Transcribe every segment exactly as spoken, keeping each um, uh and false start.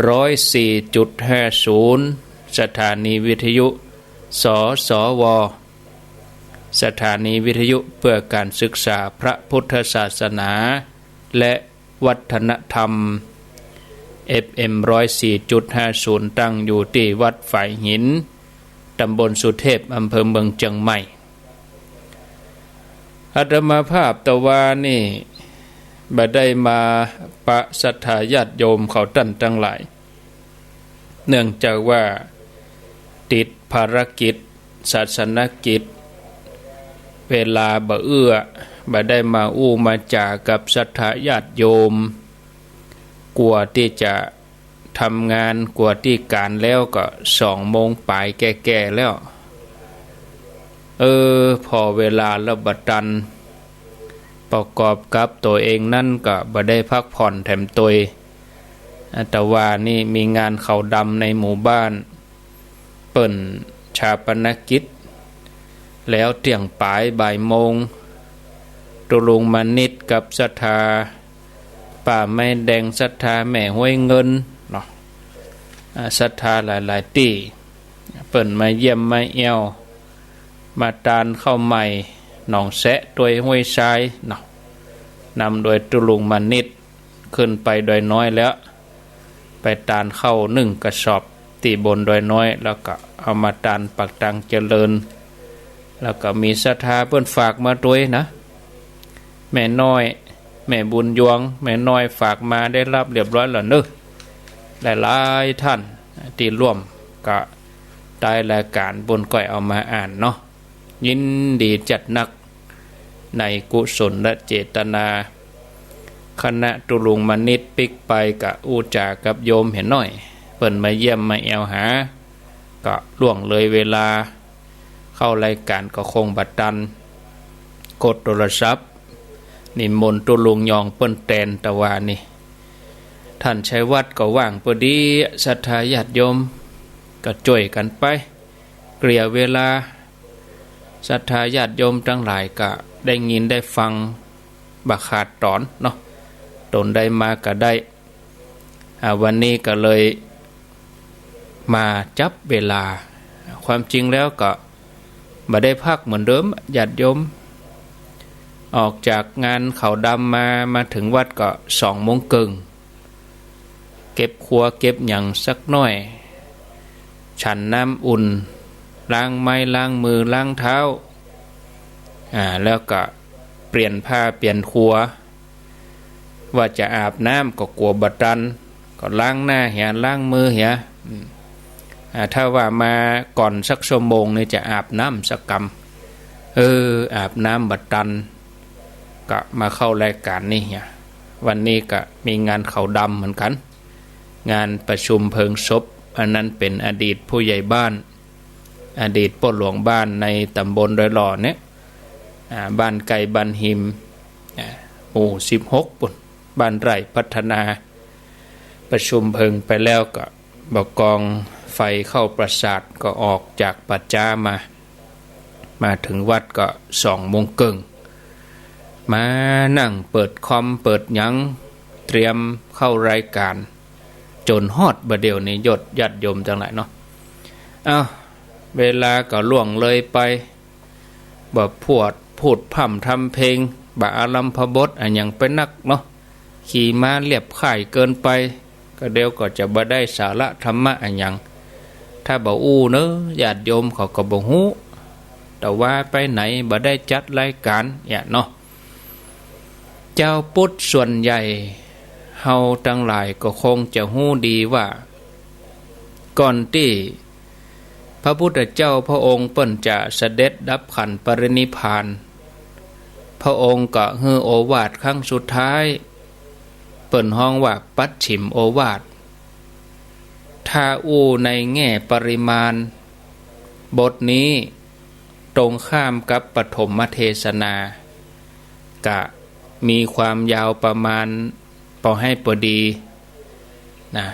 ร้อยสี่จุดห้าศูนย์ สถานีวิทยุ สสว สถานีวิทยุเพื่อการศึกษาพระพุทธศาสนา และวัฒนธรรม เอฟเอ็ม ร้อยสี่จุดห้าศูนย์ ตั้งอยู่ตี้วัดฝายหิน ตำบลสุเทพ อำเภอเมืองเจียงใหม่ อาตมาภาพตะวานี้บ่ได้มาปะศรัทธาญาติโยมเขาต้านตังหลาย เนื่องจากว่าติดภารกิจ ศาสนกิจ เวลาบ่เอื้อ บ่ได้มาอู้มาจ๋ากับศรัทธาญาติโยม กว่าตี้จะทำงาน กว่าตี้ก๋านแล้วก็สองโมงป๋ายแก่ๆ แล้ว เออ ผ่อเวลาแล้วบ่ตัน ประกอบกับตั๋วเองนั้นก็บ่ได้พักผ่อนแถมตวย อาตวานี้มีงานขาวดำในหมู่บ้าน เปิ้นฌาปนกิจ แล้วเตี้ยงป๋ายบ่ายโมง ตุ๊ลุงมณิษฐ์กับศรัทธาป้าไม้แดง ศรัทธาแม่ห้วยเงินเนาะ อ่า ศรัทธาหลายๆ ตี้ เปิ้นมาเยี่ยมมาแอว มาตานข้าวใหม่ หนองแซะตวยห้วยทรายเนาะ นำโดยตุ๊ลุงมณิษฐ์ ขึ้นไปดอยน้อยแล้ว ไปตานข้าวนึ่งกระสอบตี้บนดอยน้อย แล้วก็เอามาตานปากตังเจริญ แล้วก็มีศรัทธาเปิ้นฝากมาตวยนะ แม่น้อย แม่บุญยวง แม่น้อยฝากมาได้ฮับเรียบร้อยแล้วเนาะ หลายๆ ต้านตี้ร่วมก็ใต้รายก๋านปุ้นก้อยเอามาอ่านเนาะ ยินดีจัดนัก ในกุศลเจตนา คณะตุ๊ลุงมณิษฐ์ปิ๊กไปก็อู้จ๋ากับโยมเหียน้อย เปิ้นมาเยี่ยมมาแอวหา ก็ล่วงเลยเวลาเข้ารายก๋านก็คงบ่ตัน กดโทรศัพท์นิมนต์ตุ๊ลุงยองเปิ้นแตนตะวานี้ ต้านชัยวัฒน์ก็ว่างปอดี ศรัทธาญาติโยมก็จ้วยกั๋นไป เกลี่ยเวลา ศรัทธาญาติโยมตังหลายก็ได้ยินได้ฟังบ่ขาดต๋อนเนาะ ตนได้มาก็ได้ อ่า วันนี้ก็เลยมาจับเวลา ความจริงแล้วก็บ่ได้พักเหมือนเดิม ญาติโยม ออกจากงานขาวดำมา มาเถิงวัดก็สองโมงเกิ่ง เก็บครัวเก็บหยังสักหน้อย ฉันน้ำอุ่น ล้างไม้ล้างมือล้างเท้า อ่า แล้วก็เปลี่ยนผ้าเปลี่ยนครัว ว่าจะอาบน้ำก็กั๋วบ่ตัน ก็ล้างหน้าเหีย ล้างมือเหีย อืม อ่า ถ้าว่ามาก่อนสักชั่วโมงนี่จะอาบน้ำสักกำ เออ อาบน้ำบ่ตัน ก็มาเข้ารายก๋านนี้เหีย วันนี้ก็มีงานขาวดำเหมือนกั๋น งานประชุมเพลิงศพ อันนั้นเป๋นอดีตผู้ใหญ่บ้าน อดีตป้อหลวงบ้านในต๋ำบลดอยหล่อเนี่ย อ่า บ้านไก่บ้านหิม อ่า หมู่สิบหกปุ้น บ้านไร่พัฒนา ประชุมเพลิงไปแล้วก็บ่กองไฟเข้าปราสาท ก็ออกจากป่าจ๊ามา มาเถิงวัดก็สองโมงเกิ่ง มานั่งเปิดคอมเปิดหยัง เตรียมเข้ารายก๋าน จ๋นฮอดบ่าเดี่ยวนี้ ญาติโยมตังหลายเนาะ เอ้า เวลาก็ล่วงเลยไป บ่พูด พูดพร่ำทำเพลง บ่อารัมภบทอะหยังไปนักเนาะ ขี่ม้าเลียบค่ายเกินไป ก็เดี๋ยวก็จะบ่ได้สาระธรรมะอะหยัง ถ้าบ่อู้เนาะ ญาติโยมเขาก็บ่ฮู้ ตะวาไปไหน บ่ได้จัดรายก๋านเหียเนาะ จาวพุทธส่วนใหญ่ เฮาตังหลายก็คงจะฮู้ดีว่า ก่อนตี้พระพุทธเจ้าพระองค์เปิ้นจะเสด็จดับขันธปรินิพพาน พระองค์ก็หื้อโอวาทครั้งสุดท้าย เปิ้นฮ้องว่าปัจฉิมโอวาท ถ้าอู้ในแง่ปริมาณ บทนี้ตรงข้ามกับปฐมเทศนา กะมีความยาวประมาณปอให้ปอดีนะ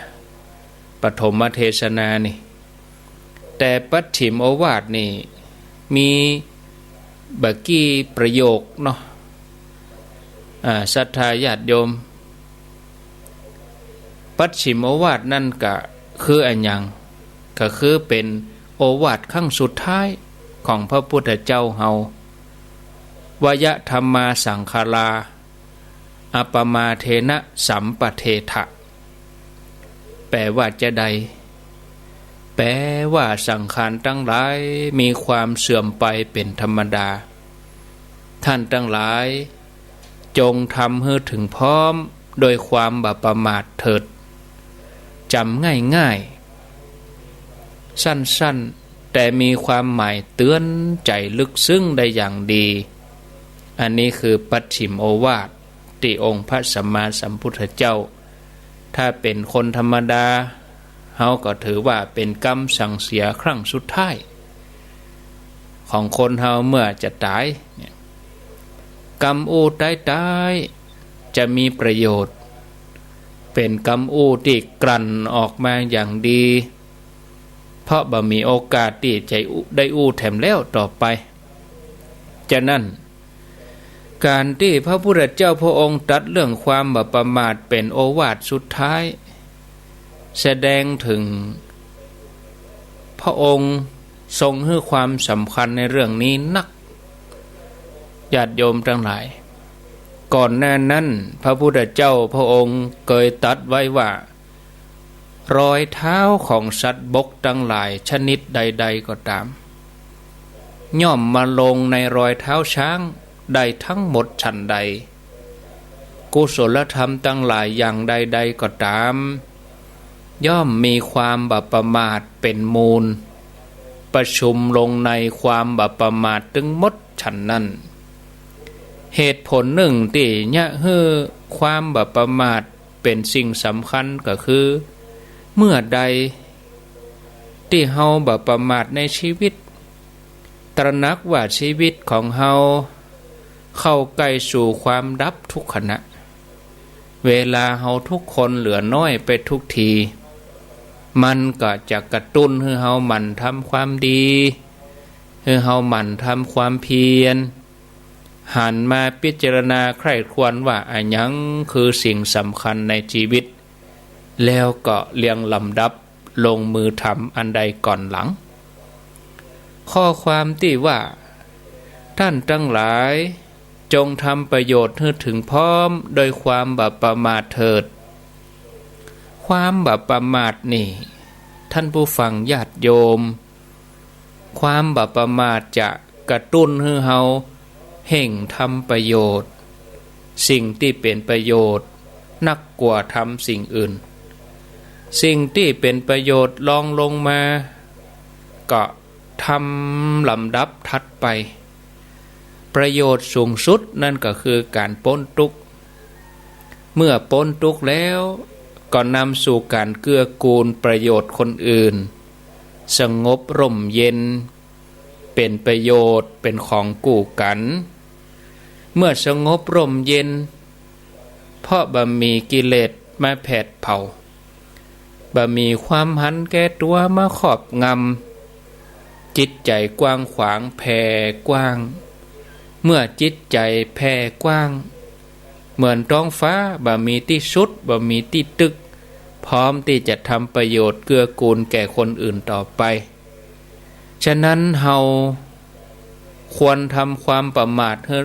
ปฐมเทศนานี่ แต่ปัจฉิมโอวาทนี่มีบ่กี่ประโยคเนาะ อ่า ศรัทธาญาติโยม ปัจฉิมโอวาทนั้นก็คืออะหยัง ก็คือเป๋นโอวาทครั้งสุดท้ายของพระพุทธเจ้าเฮา วะยะธัมมาสังขารา อัปปมาเทนะสัมปะเทถะ แปลว่าจาใด แปลว่าสังขารตังหลายมีความเสื่อมไปเป๋นธรรมดา ท่านตังหลายจงทำหื้อเถิงพร้อมโดยความบ่ประมาทเถิด จ๋ำง่ายๆ สั้นๆ แต่มีความหมายเตื๋อนใจ๋ลึกซึ้งได้อย่างดี อันนี้คือปัจฉิมโอวาทตี้องค์พระสัมมาสัมพุทธเจ้า ถ้าเป๋นคนธรรมดา เฮาก็ถือว่าเป๋นกำสั่งเสียครั้งสุดท้าย ของคนเฮาเมื่อจะต๋ายเนี่ย กำอู้ต๊ายๆ จะมีประโยชน์ เป๋นกำอู้ตี้กลั่นออกมาอย่างดี เพราะบ่มีโอกาสตี้จะอู้ ได้อู้แถมแล้วต่อไป ฉะนั้น ก๋านตี้พระพุทธเจ้าพระองค์ตรัสเรื่องความบ่ประมาทเป๋นโอวาทสุดท้าย แสดงเถิงพระองค์ทรงหื้อความสำคัญในเรื่องนี้นัก ญาติโยมตังหลาย ก่อนหน้านั้นพระพุทธเจ้าพระองค์เกยตรัสไว้ว่า รอยเท้าของสัตว์บกตังหลายชนิดใดๆ ก็ต๋าม ย่อมมาลงในรอยเท้าช้างได้ทั้งหมดฉันใด กุศลธรรมตังหลายอย่างใดๆ ก็ต๋าม ย่อมมีความบ่ประมาทเป๋นมูล ประชุมลงในความบ่ประมาทตึงหมดฉันนั้น เหตุผลนึ่งตี้เยียะหื้อความบ่ประมาทเป๋นสิ่งสำคัญก็คือ เมื่อใดตี้เฮาบ่ประมาทในชีวิต ตระหนักว่าชีวิตของเฮาเข้าใกล้สู่ความดับทุกขณะ เวลาเฮาทุกคนเหลือน้อยไปทุกที มันก็จะกระตุ้นหื้อเฮาหมั่นทำความดี หื้อเฮาหมั่นทำความเพียร หันมาพิจารณาใคร่ครวญว่าอะหยังคือสิ่งสำคัญในชีวิต แล้วก็เรียงลำดับลงมือทำอันใดก่อนหลัง ข้อความตี้ว่า ท่านตังหลายจงทำประโยชน์หื้อเถิงพร้อมโดยความบ่ประมาทเถิด ความบ่ประมาทนี่ ท่านผู้ฟังญาติโยม ความบ่ประมาทจะกระตุ้นหื้อเฮาเฮ่งทำประโยชน์ สิ่งตี้เป๋นประโยชน์นักกว่าทำสิ่งอื่น สิ่งตี้เป๋นประโยชน์รองลงมา ก็ทำลำดับถัดไป ประโยชน์สูงสุดนั่นก็คือก๋านป๊นตุ๊กข์ เมื่อป๊นตุ๊กข์แล้ว ก็นำสู่ก๋านเกื้อกูลประโยชน์คนอื่น สงบร่มเย็น เป๋นประโยชน์ เป๋นของกู้กั๋น เมื่อสงบร่มเย็น เพราะบ่มีกิเลสมาแผดเผา บ่มีความหันแก่ตั๋วมาครอบงำ จิตใจ๋กว้างขวางแผ่กว้าง เมื่อจิตใจ๋แผ่กว้าง เหมือนต๊องฟ้า บ่มีตี้สุด บ่มีตี้ตึก พร้อมตี้จะทำประโยชน์เกื้อกูลแก่คนอื่นต่อไป ฉะนั้นเฮาควรทำความบ่ประมาทหื้อ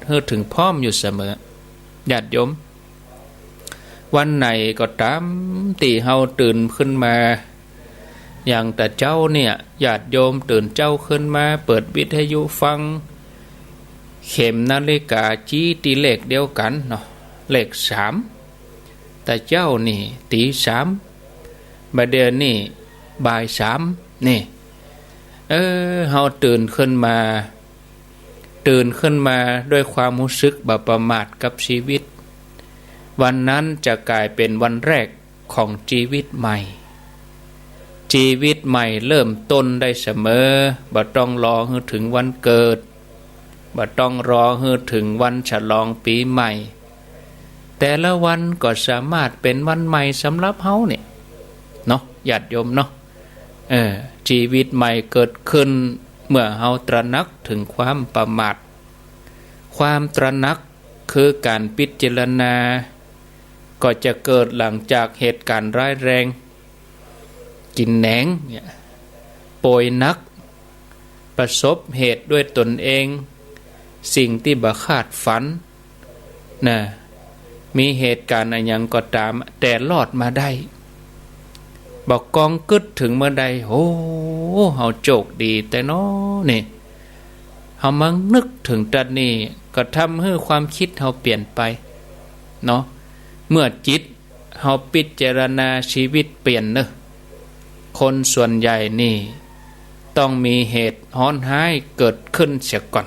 หื้อเถิงพร้อมอยู่เสมอ ญาติโยม วันไหนก็ต๋าม ตี้เฮาตื่นขึ้นมา อย่างแต่เจ๊าเนี่ย ญาติโยมตื่นเจ๊าขึ้นมา เปิดวิทยุฟัง เข็มนาฬิกาจี๊ตี้เลขเดียวกั๋นเนาะ เลขสาม แต่เจ๊านี่ตี๋สาม บ่าเดี่ยวนี่บ่ายสาม นี่ เออ เฮาตื่นขึ้นมา ตื่นขึ้นมาด้วยความฮู้สึกบ่ประมาทกับชีวิต วันนั้นจะก๋ายเป๋นวันแรกของจีวิตใหม่ จีวิตใหม่เริ่มต้นได้เสมอ บ่ต้องรอหื้อเถิงวันเกิด บ่ต้องรอหื้อเถิงวันฉลองปี๋ใหม่ แต่ละวันก็สามารถเป๋นวันใหม่สำหรับเฮาเนี่ย เนาะ ญาติโยมเนาะ เออ จีวิตใหม่เกิดขึ้นเมื่อเฮาตระหนักเถิงความประมาท ความตระหนักคือก๋านพิจารณา ก็จะเกิดหลังจากเหตุการณ์ร้ายแรง กิ๋นแหนงเนี่ย ป่วยหนัก ประสบเหตุด้วยตนเอง สิ่งตี้บ่คาดฝัน นะ มีเหตุการณ์อะหยังก็ต๋าม แต่รอดมาได้ บ่ากองกึ๊ดเถิงเมื่อใด โอ้ เฮาโจคดีแต๊น้อนี่ เฮามานึกเถิงตรัสนี้ ก็ทำหื้อความกึ๊ดเฮาเปลี่ยนไป เนาะ เมื่อจิตเฮาพิจารณาชีวิตเปลี่ยนเนาะ คนส่วนใหญ่นี่ ต้องมีเหตุฮ้อนฮ้ายเกิดขึ้นเสียก่อน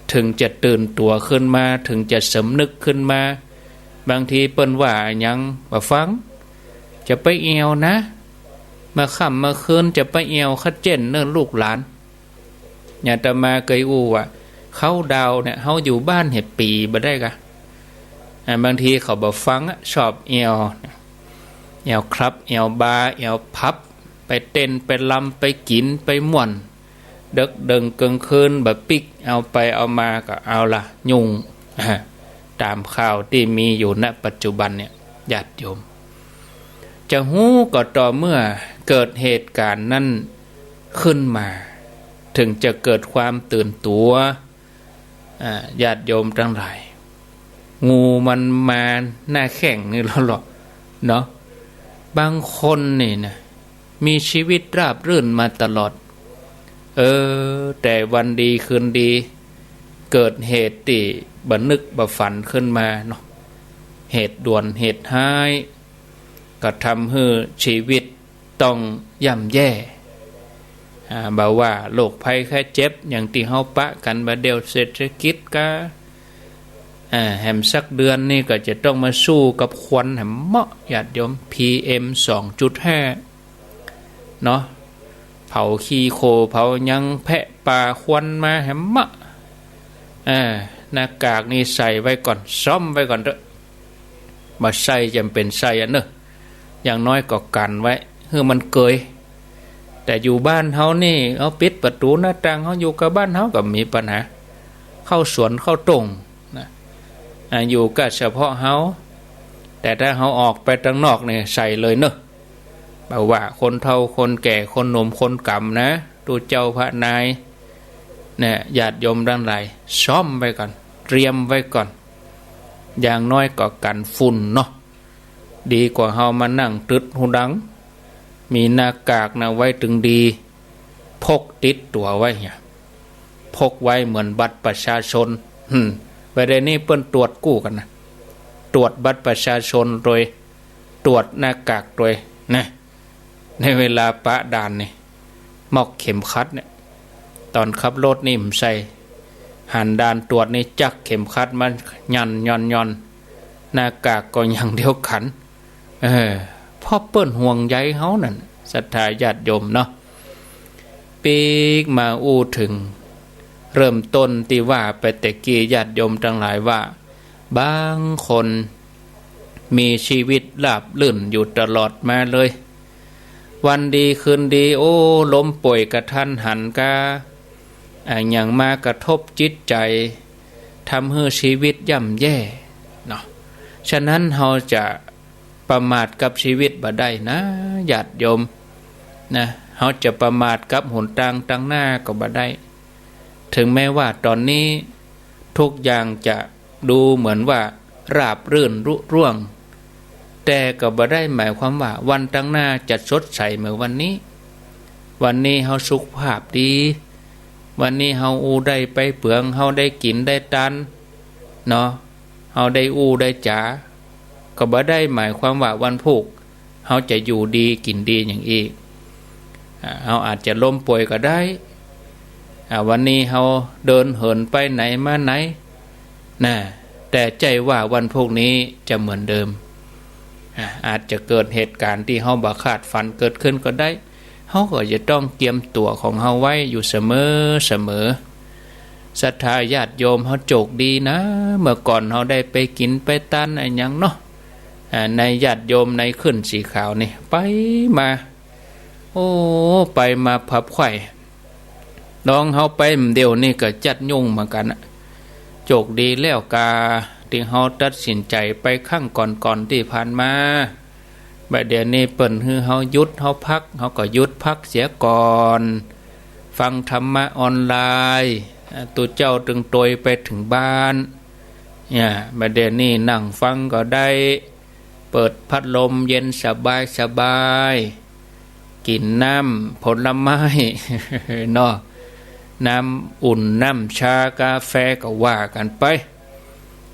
เถิงจะตื่นตั๋วขึ้นมา เถิงจะสำนึกขึ้นมา บางทีเปิ้นว่าอะหยังบ่ฟัง จะไปแอ่วนะ เมื่อค่ำเมื่อคืนจะไปแอ่ว ขะเจ๊นเนาะลูกหลาน อาตมาเกยอู้ว่า เคาน์ดาวน์เนี่ย เฮาอยู่บ้านแหมปี๋บ่ได้กา อ่า บางทีเขาบ่ฟังอะ ชอบแอ่ว แอ่วคลับ แอ่วบาร์ แอ่วผับ ไปเต้น ไปรำ ไปกิ๋น ไปม่วน เดิ็กเดิ่งเกิ่งคืน บ่ปิ๊ก เอาไปเอามาก็เอาละ ยุ่ง อ่า ต๋ามข่าวตี้มีอยู่ ณ ปัจจุบันเนี่ย ญาติโยม จะฮู้ก็ต่อเมื่อเกิดเหตุก๋ารณ์นั้นขึ้นมา เถิงจะเกิดความตื่นตั๋ว อ่า ญาติโยมตังหลาย งูมันมาหน้าแข้งนี่แล้วเหรอ เนาะ บางคนนี่นะ มีชีวิตราบรื่นมาตลอด เออ แต่วันดีคืนดี เกิดเหตุตี้บ่นึกบ่ฝันขึ้นมาเนาะ เหตุด่วนเหตุฮ้าย ก็ทำหื้อชีวิตต้องย่ำแย่ อ่า บ่ว่าโรคภัยไข้เจ็บ อย่างตี้เฮาปะกั๋นบ่าเดี่ยว เศรษฐกิจกา อ่า แหมสักเดือนนี่ก็จะต้องมาสู้กับควันแหมเมาะ ญาติโยม PM สองจุดห้า เนาะ เผาขี้โค เผาหยัง แพะป่า ควันมาแหมเมาะ อ่า หน้ากากนี่ใส่ไว้ก่อน ซ้อมไว้ก่อนเต๊อะ บ่ใส่จ๋ำเป๋นใส่อะเนาะ อย่างน้อยก็กั๋นไว้ หื้อมันเกย แต่อยู่บ้านเฮานี่ เฮาปิดประตู๋หน้าต่าง เฮาอยู่ก้าบ้านเฮาก็บ่มีปัญหา เข้าสวนเข้าต้งนะ อ่า อยู่ก้าเฉพาะเฮา แต่ถ้าเฮาออกไปตังนอกนี่ ใส่เลยเนาะ บ่ว่าคนเฒ่าคนแก่ คนหนุ่มคนก๋ำนะ ตุ๊เจ้าพระนาย เนี่ย ญาติโยมตังหลาย ซ้อมไว้ก่อน เตรียมไว้ก่อน อย่างน้อยก็กั๋นฝุ่นเนาะ ดีกว่าเฮามานั่งตึดหูดัง มีหน้ากากนะ ไว้เถิงดี พกติดตั๋วไว้เนี่ย พกไว้เหมือนบัตรประชาชน หืม บ่าเดี่ยวนี้เปิ้นตรวจกู้กั๋นนะ ตรวจบัตรประชาชนตวย ตรวจหน้ากากตวยนะ ในเวลาปะด่านนี่ หมวกเข็มขัดเนี่ย ต๋อนขับรถนี่บ่ใส่ หันด่านตรวจนี่จักเข็มขัดมาหย่อนหย่อนหย่อน หน้ากากก็อย่างเดียวกั๋น เออ เพราะเปิ้นห่วงใยเฮานั่น ศรัทธาญาติโยมเนาะ ปิ๊กมาอู้เถิง เริ่มต้นตี้ว่าไปแต่กี้ ญาติโยมตังหลายว่า บางคนมีชีวิตราบรื่นอยู่ตลอดมาเลย วันดีคืนดี โอ้ ล้มป่วยกะทันหันกา อะหยังมากระทบจิตใจ๋ ทำหื้อชีวิตย่ำแย่เนาะ ฉะนั้นเฮาจะประมาทกับชีวิตบ่ได้นะ ญาติโยมนะ เฮาจะประมาทกับหนตางตังหน้าก็บ่ได้ เถิงแม้ว่าต๋อนนี้ทุกอย่างจะดูเหมือนว่าราบรื่นลุล่วง แต่ก็บ่ได้หมายความว่าวันตังหน้าจะสดใสเหมือนวันนี้ วันนี้เฮาสุขภาพดี วันนี้เฮาอู้ได้ไปเปือง เฮาได้กิ๋นได้ตาน เนาะ เฮาได้อู้ได้จ๋า ก็บ่ได้หมายความว่าวันพูก เฮาจะอยู่ดีกิ๋นดีอย่างอี้ อ่า เฮาอาจจะล้มป่วยก็ได้ อ่า วันนี้เฮาเดินเหินไปไหนมาไหน นะ แต่ใจ้ว่าวันพูกนี้จะเหมือนเดิม อ่า อาจจะเกิดเหตุการณ์ตี้เฮาบ่คาดฝันเกิดขึ้นก็ได้ เฮาก็จะต้องเกียมตั๋วของเฮาไว้อยู่เสมอเสมอ ศรัทธาญาติโยมเฮาโจคดีนะ เมื่อก่อนเฮาได้ไปกิ๋นไปตานอะหยังเนาะ อ่า ในญาติโยมในขึ้นสีขาวนี่ ไปมา โอ้ ไปมาผับไขว่ ลองเฮาไปมื้อเดียวนี่ก็จัดยุ่งเหมือนกั๋นอะ โจคดีแล้วกา ตี้เฮาตัดสินใจ๋ไปครั้งก่อนๆ ตี้ผ่านมา บ่าเดี่ยวนี้เปิ้นหื้อเฮาหยุด เฮาพัก เฮาก็หยุดพักเสียก่อน ฟังธรรมะออนไลน์ อ่า ตุ๊เจ้าตึงโตยไปเถิงบ้าน เนี่ย บ่าเดี่ยวนี้นั่งฟังก็ได้ เปิดพัดลมเย็นสบายสบาย กิ๋นน้ำผลไม้ เนาะ น้ำอุ่น น้ำชา กาแฟ ก็ว่ากั๋นไป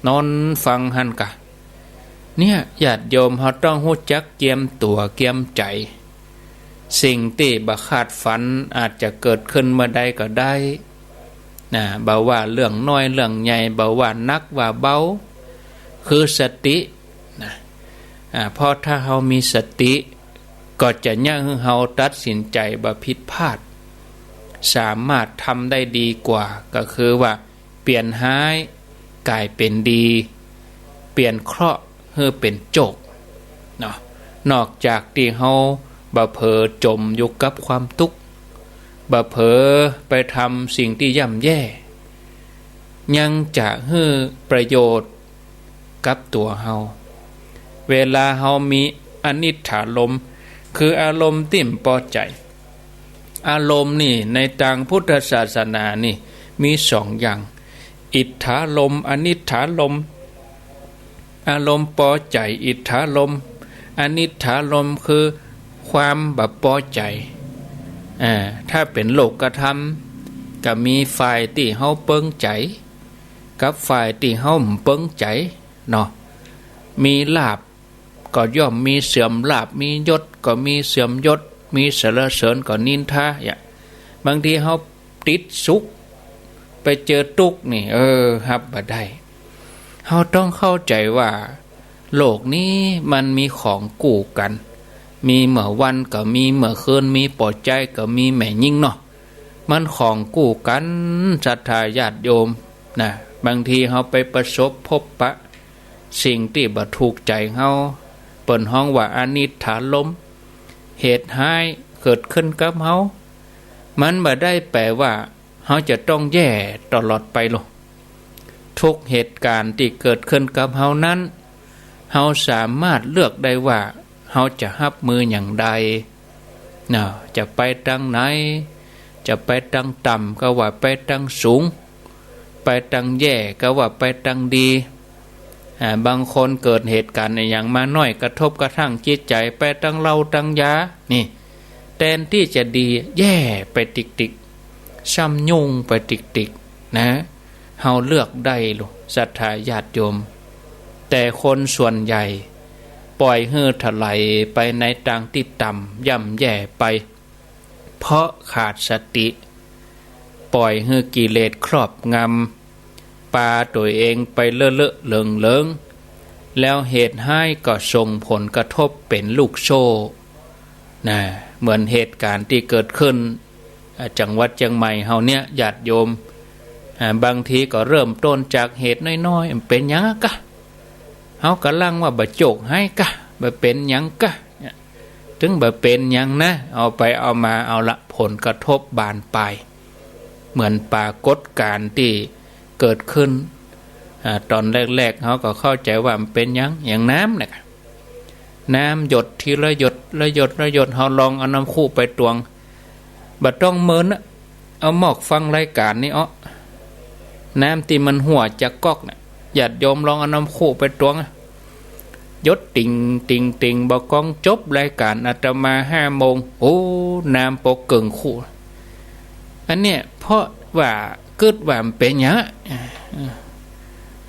นอนฟังหั้นก่ะ เนี่ย ญาติโยมเฮาต้องฮู้จักเกียมตั๋วเกียมใจ๋ สิ่งตี้บ่คาดฝันอาจจะเกิดขึ้นเมื่อใดก็ได้ นะ บ่ว่าเรื่องน้อยเรื่องใหญ่ บ่ว่าหนักว่าเบา คือสติ นะ อ่า เพราะถ้าเฮามีสติ ก็จะเยียะหื้อเฮาตัดสินใจ๋บ่ผิดพลาด สามารถทำได้ดีกว่า ก็คือว่าเปลี่ยนฮ้ายก๋ายเป๋นดี เปลี่ยนเคราะห์หื้อเป๋นโจค เนาะ นอกจากตี้เฮาบ่เผลอจ๋มอยู่กับความตุ๊กข์ บ่เผลอไปทำสิ่งตี้ย่ำแย่ ยังจะหื้อประโยชน์กับตั๋วเฮา เวลาเฮามีอนิจฐารมณ์ คืออารมณ์ตี้บ่ปอใจ๋ อารมณ์นี่ในตางพุทธศาสนานี่มีสองอย่าง อิทธารมณ์ อนิทธารมณ์ อารมณ์ปอใจ๋ อิทธารมณ์ อนิทธารมณ์ คือความบ่ปอใจ๋ อ่า ถ้าเป๋นโลกธรรม ก็มีฝ่ายตี้เฮาเปิงใจ๋ กับฝ่ายตี้เฮาบ่เปิงใจ๋ เนาะ มีลาภก็ย่อมมีเสื่อมลาภ มียศก็มีเสื่อมยศ มีสรรเสริญก็นินทา เนี่ย บางทีเฮาติดสุข ไปเจอตุ๊กข์นี่ เออ ฮับบ่ได้ เฮาต้องเข้าใจ๋ว่า โลกนี้มันมีของกู้กั๋น มีเมื่อวันก็มีเมื่อคืน มีปอใจ๊ก็มี แม่ญิงเนาะ มันของกู้กั๋น ศรัทธาญาติโยม นะ บางทีเฮาไปประสบพบปะสิ่งตี้บ่ถูกใจ๋เฮา เปิ้นฮ้องว่าอนิทธารมณ์ เหตุฮ้ายเกิดขึ้นกับเฮา มันบ่ได้แป๋ว่าเฮาจะต้องแย่ตลอดไปหรอก ทุกเหตุก๋ารณ์ตี้เกิดขึ้นกับเฮานั้น เฮาสามารถเลือกได้ว่าเฮาจะฮับมือหยังใด นะ จะไปตางไหน จะไปตางต่ำก็ว่าไปตางสูง ไปตางแย่ก็ว่าไปตางดี อ่า บางคนเกิดเหตุก๋ารณ์อะหยังมาน้อย กระทบกระทั่งจิตใจ๋ ไปตางเหล้าตางยา นี่ แตนตี้จะดี แย่ไปติ๊กๆ ซ้ำยุ่งไปติ๊กๆ นะ เฮาเลือกได้หรอก ศรัทธาญาติโยม แต่คนส่วนใหญ่ ป่อยหื้อถลายไปในตางตี้ต่ำ ย่ำแย่ไป เพราะขาดสติ ป่อยหื้อกิเลสครอบงำ ปาตั๋วเองไปเลอะๆ เหลิงๆ แล้วเหตุฮ้ายก็ส่งผลกระทบเป๋นลูกโซ่ นะ เหมือนเหตุก๋ารณ์ตี้เกิดขึ้น อ่า จังหวัดเจียงใหม่เฮาเนี่ย ญาติโยม อ่า บางทีก็เริ่มต้นจากเหตุน้อยๆ บ่เป๋นหยังอะกะ เฮาก่ำลังว่าบ่โจคฮ้ายกะ บ่เป๋นหยังกะ เนี่ย เถิงบ่เป๋นหยังนะ เอาไปเอามา เอาละ ผลกระทบบานปลาย เหมือนปรากฏก๋ารณ์ตี้เกิดขึ้น อ่า ต๋อนแรกๆ เฮาก็เข้าใจ๋ว่าบ่เป๋นหยัง อย่างน้ำเนี่ย น้ำหยดทีละหยด ละหยด ละหยด เฮาลองเอาน้ำคุไปตวง บ่ต้องเมินนะ เอาหมอกฟังรายก๋านนี้อ้อ น้ำตี้มันหั้วจากก๊อกน่ะ ญาติโยมลองเอาน้ำคุไปตวงอะ หยดติ่ง ติ่ง ติ่ง บ่ากองจบรายก๋านอาตมาห้าโมง โอ้ น้ำปกเกิ่งคุ อันเนี้ย เพราะว่ากึ๊ดว่าบ่เป๋นหยัง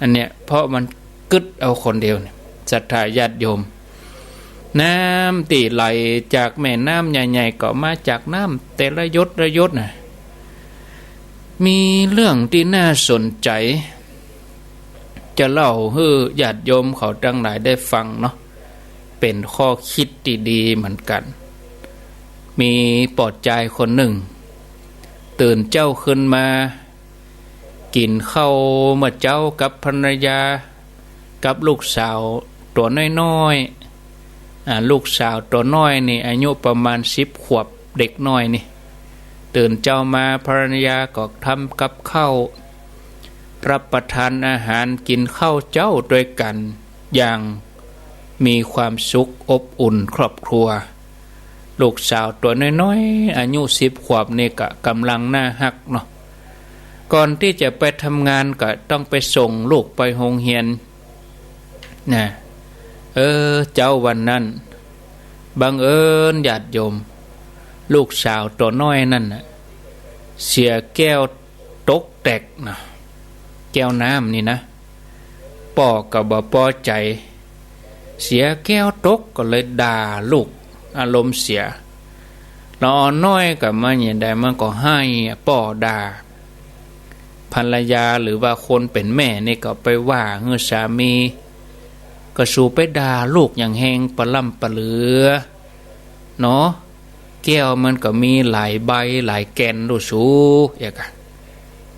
อันเนี้ย เพราะมันกึ๊ดเอาคนเดียวเนี่ย ศรัทธาญาติโยม น้ำตี้ไหลจากแม่น้ำใหญ่ๆ ก็มาจากน้ำแต่ละหยดละหยดน่ะ มีเรื่องตี้น่าสนใจ๋ จะเล่าหื้อญาติโยมเขาตังหลายได้ฟังเนาะ เป๋นข้อคิดตี้ดีเหมือนกั๋น มีป้อจายคนนึ่ง ตื่นเจ๊าขึ้นมา กิ๋นข้าวเมื่อเจ๊ากับภรรยา กับลูกสาวตั๋วน้อยๆ อ่า ลูกสาวตั๋วน้อยนี่อายุประมาณสิบขวบ เด็กน้อยนี่ ตื่นเจ๊ามาภรรยาก็ทำกับข้าว รับประทานอาหารกิ๋นข้าวเจ๊าตวยกั๋นอย่างมีความสุขอบอุ่นครอบครัว ลูกสาวตั๋วน้อยๆ อายุสิบขวบนี่ก็ก่ำลังน่าฮักเนาะ ก่อนตี้จะไปทำงานก็ต้องไปส่งลูกไปโฮงเฮียน นะ เออ เจ๊าวันนั้น บังเอิญญาติโยม ลูกสาวตั๋วน้อยนั่นน่ะ เสียแก้วตกแตกนะ แก้วน้ำนี่นะ ป้อก็บ่ปอใจ๋ เสียแก้วตกก็เลยด่าลูก อารมณ์เสีย ละอ่อนน้อยก็มาเนี่ยได้ มันก็ไห้อะ ป้อด่า ภรรยาหรือว่าคนเป๋นแม่นี่ก็ไปว่าหื้อสามี ก็สูไปด่าลูกอย่างแฮงปะล่ำปะเหลือ เนาะ แก้วมันก็มีหลายใบหลายแก่นลูกสู เอียกะ